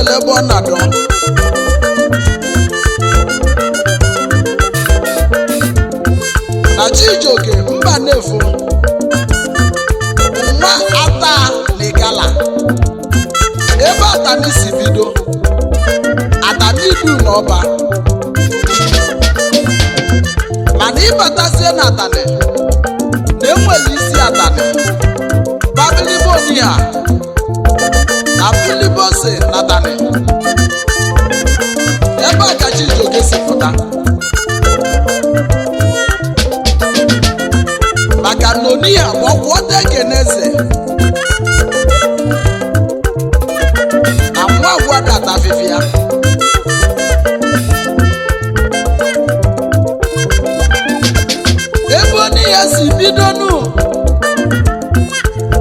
nwere ebe ọ na-adọ. Na Chijioke Mbanefo nwa ata na Igala, ebe Atani si bido, Atani idu n'ọba. Mana ịbatazie na Atani na enwere isi Atani Babilibonia na Bilibose na Atani, ebe a ka Chijioke si pụta. Maka na Oniha ma ọ kwụọta Ekeneze na nwa agwa data afịfịa. Ebe Oniha si bido nụ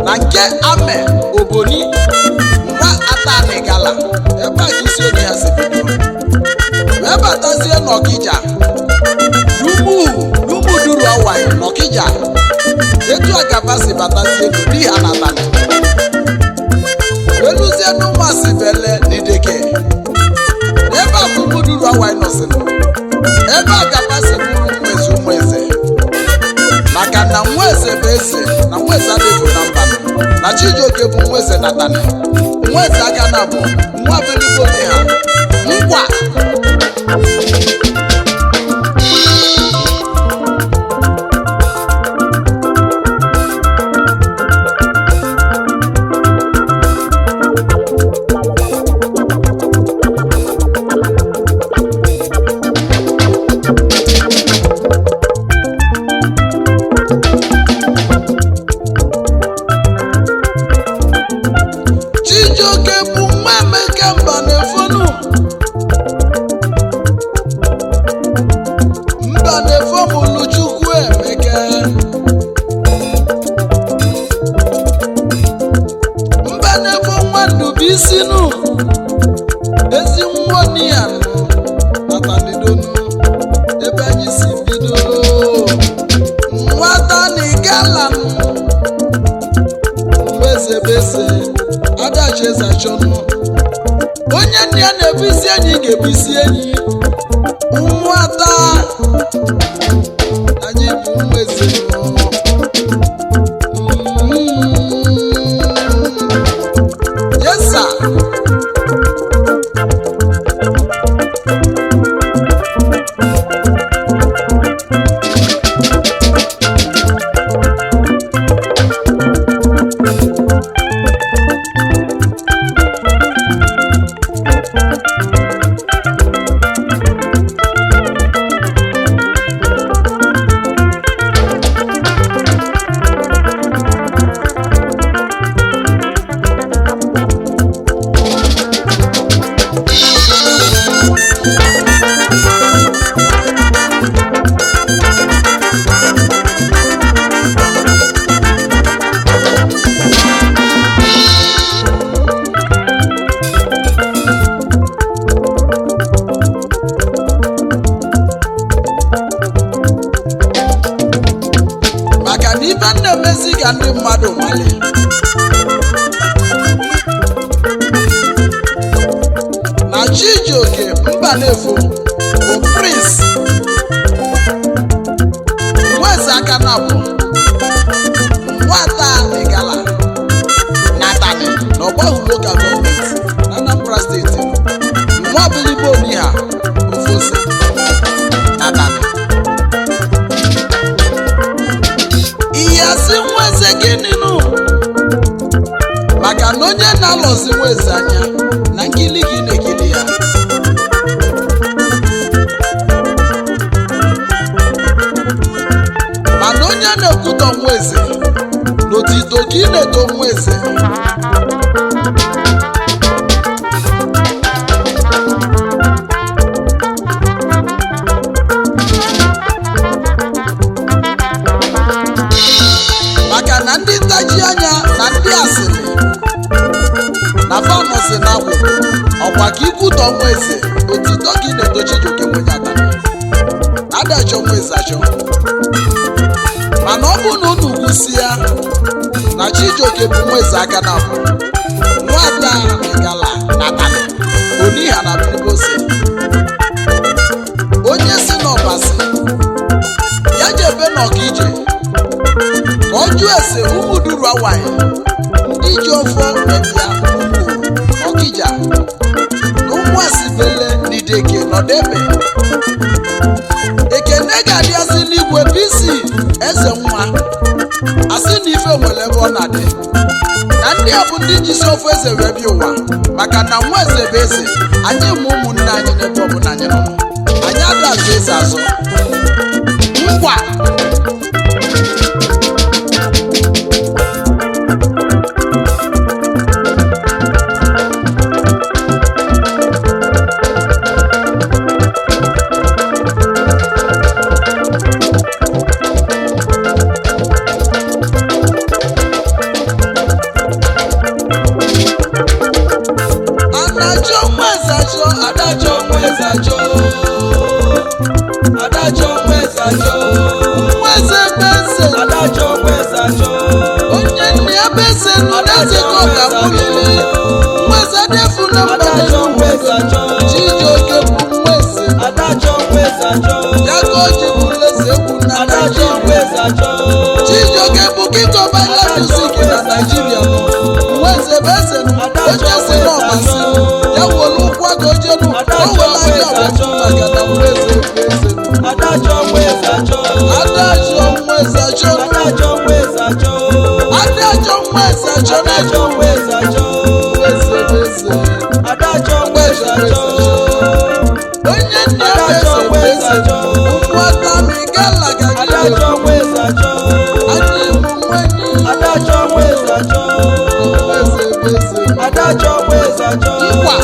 na nke Ame Oboni nwa Atani Gala, ebe a ka isi Oniha si bido wee batazie n'Ọkịja n'Umuduru Awaị n'Ọkịja. Etu a ka fa si batazie n'Oniha na Atani wee luzie n'Ụmụasịbele n'Ideke, ebe a ka Umuduru Awaị nọsịrị, ebe a ka fa si bụrụ ụmụ eze ụmụ eze. Maka na nwa eze bụ eze, na nwa eze adịghị na mba. Na Chijioke bụ nwa eze na Atani, nwa eze aka na bụ nwa Bilibo Oniha ngwa. Chijioke bụ nwa Emeka Mbanefonu. Mbanefo mụrụ Chukwu Emeka. Mbanefo nwa Ndubuisi nụ, ezi nwa Oniha nụ, Atanidonu, ebe anyị si bido. Nwata na Igala nụ, eze adachi eze achọnụ. Onye nne ya na-ebu isi enyi ga-ebu isi enyi. Nwata anyị bụ nwa eze. Yes sir. Maka na ibe na-emezi ka ndị mmadụ mali na Chijioke Mbanefo bụ prince nweze aka na bụ nwata Igala na Atani na Ọgbahụ Local Government na Anambra Steeti, nwa Bilibo Oniha Ofose na Atani. Iyasi nwa eze gịnị nụ? Maka na onye na-alọzi nwa eze anya na nkili gị na-ekili ya. Mana onye na-ekwutọ nwa eze n'otito ka ị na-eto nwa eze. Maka na ndị ntaji anya na ndị asịrị na fanọsi na akwụkwọ ọkwa ka ikwutọ nwa eze otito ka ị na-eto Chijioke nwenye Atani adachọ nwa eze achọ. Mana ọ bụ na unu kwụsị ya na Chijioke bụ nwa eze aka na abụ nwata Igala na Atani. Ofose. Onye si n'Ọbasi ya jebe n'Ọkije ka ọ jụọ ese Ụmụduru Awaị, ndị ji ọfọ ebia ụmụ Ọkija na Ụmụasibele n'Ideke nọdebe. Ekene ga-adịazị n'igwe bc eze nwa asị na ife nwere ebe ọ na-adị na ndị a bụ ndị jisi ofe eze wee bịa ụwa, maka na nwa eze bụ eze. Anyị ma ụmụnne anyị n'ebe ọbụla anyị nọ, anyị ada azụ eze azụ ngwa. Anajọ nwa eze achọ. Adájọ́ nwa eze achọ. Adájọ́ nwa eze achọ. Nwa eze bụ eze. Adájọ́ nwa eze achọ. Onye nne ya bụ eze nọ n'eze ka ọ ga-abụlili nwa eze defu na mba. Adájọ́ nwa eze achọ. Chijioke bụ nwa eze. Adájọ́ nwa eze achọ. Ya ka o ji bụrụ eze egwu na Adájọ́ Naijiria. nwa eze achọ. Chijioke bụ king of island music na Naijiria. Nwa eze bụ eze nụ. Onye si n'Ọbasi ya were ụkwụ aka ojenu o were anya ọgbọ, maka na nwa eze bụ eze nụ. Adájọ́ nwa eze achọ. Adájọ́ nwa eze achọ. Adájọ́ nwa eze achọ. Adájọ́ nwa eze achọ. Adájọ́ nwa eze achọ. Nwa eze bụ eze. Adájọ́ nwa eze achọ. Onye nne ya bụ eze bụ eze. Ụmụaka mi gala ka gị. Adájọ́ nwa eze achọ. Anyị bụ nwanne. Adájọ́ nwa eze achọ. Nwa eze bụ eze. Adájọ́ nwa eze achọ. Nkwa.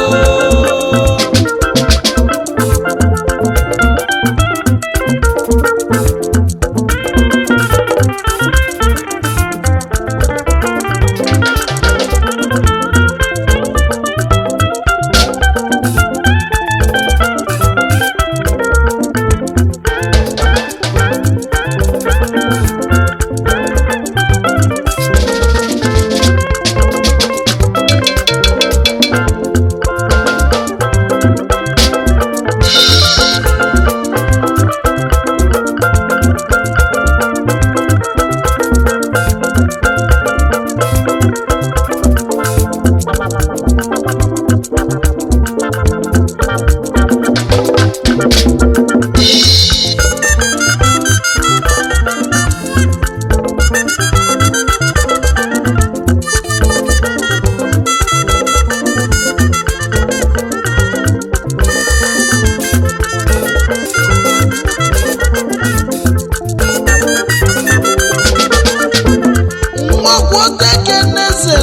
Nwakwọtekeneze,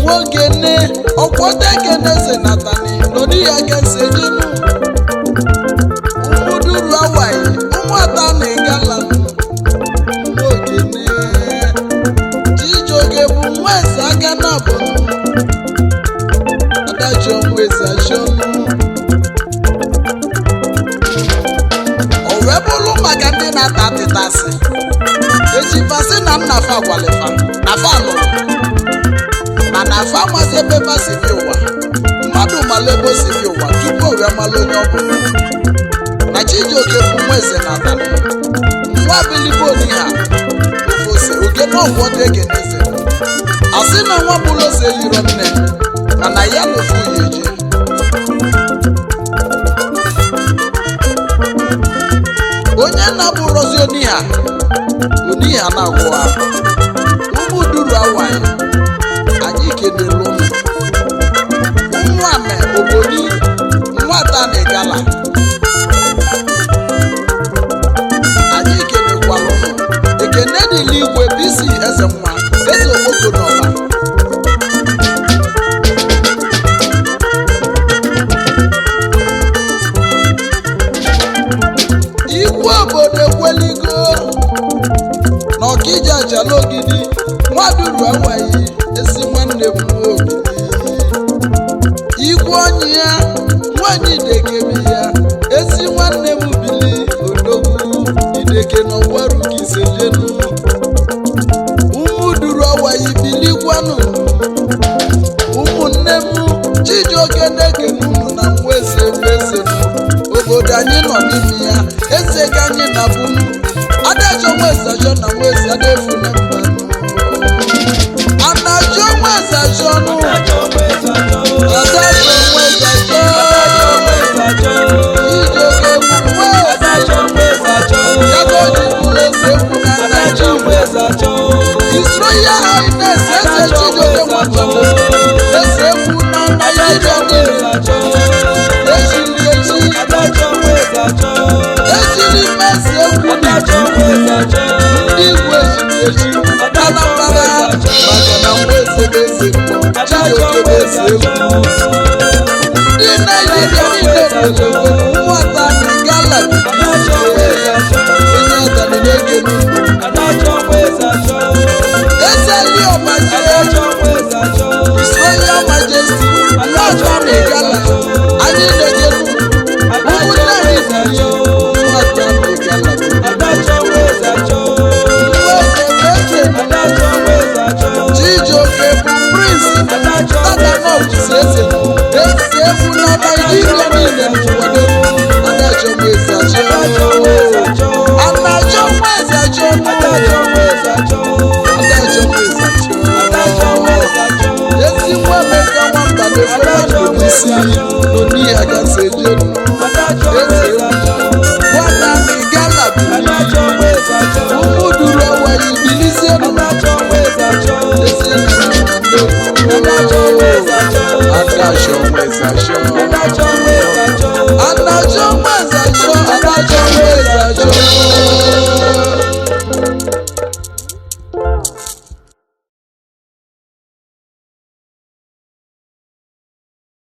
nwogene ọkwọtekeneze natani nọdụ ya kese jenu Ụmụduru Awaị, ụmụata na ịgala. Nwogene Chijioke bụ nwa eze aka na abụ. Adachọ nwa eze achọnụ. O wee bụrụ maka ndị na-ata atịtasị eji fasị na nna fa gwalifa na fa lụrụ, mana fa amazi ebe fa si bi ụwa. Mmadụ malụ ebe o si bi ụwa tupu o wee malụ onye ọ bụ. Na Chijioke bụ nwa eze na atalị nwa bilibo ha Ofose oge na ọgwọta egeneze asị na nwa bụrụ ose yiro nne, mana ya na ofu ya eje. Onye na-abụrọzi oniha oniha na-agwụ ha. Ụmụduru Awaị, anyị kenere ụmụ ụmụ ame obodo nwata na ịgala. Anyị kenekwara ụmụ ekene dịla igwe bc eze nwa eze okpoko n'Ọba. Igwe obodo ekweligo na Ọkija achala ogidi. Nwaduru Awaị, ezi nwanne m ogidi igwe onye ya nwanyị idekebi ya ezi nwanne m bili odogwu ideke na ọgwarukisejenu. Ụmụduru Awaị bilikwanụ, ụmụnne m. Chijioke na-ekene. nọ n'ime ya. Eze ka anyị na-abụnu adachọ nweze achọ na nweze adefu na mba. Anachọ nweze achọ nụ, Adachọ nweze achọ. adachọ nweze achọ. Adachọ nweze achọ. Chijioke bụ nweze. Adachọ nweze achọ. Ya ka o ji bụrụ eze ekwu na Adachọ Naịjirịa. nweze achọ. His Royal Highness Eze Chijioke Nwachukwu, eze ekwu na Naịjirịa niile. Echiri echi, echiri mmezi ekwu na ndị igwe echiri echi Anambra, maka na nwa eze bụ eze mmụọ. Chijioke bụ eze egwu. Ndị Naijiria niile nwere nwata Igala, onye atani na-eke n'ugwu. Eze Liọmaje, His Royal Majesty nwata Igala, anyị na-eke n'ugwu. Ụmụnne anyị biri nwata Igala. Nwa eze bụ eze. Chijioke bụ prince. Tatanov si eze eze egwu na Naijiria niile n'ụwa dum. Adachọ nwa eze achọ. Anachọ nwa eze achọ. Adachọ nwa eze achọ. Ezi nwa Emeka nwamba na-efe ndụ n'isi n'oni ya gasị eje nụ. Eze egwu nwata Igala biri. Ụmụ duru awayi bilizie nụ. Ezi nna na ndị okwu. Adachọ nwa eze achọ.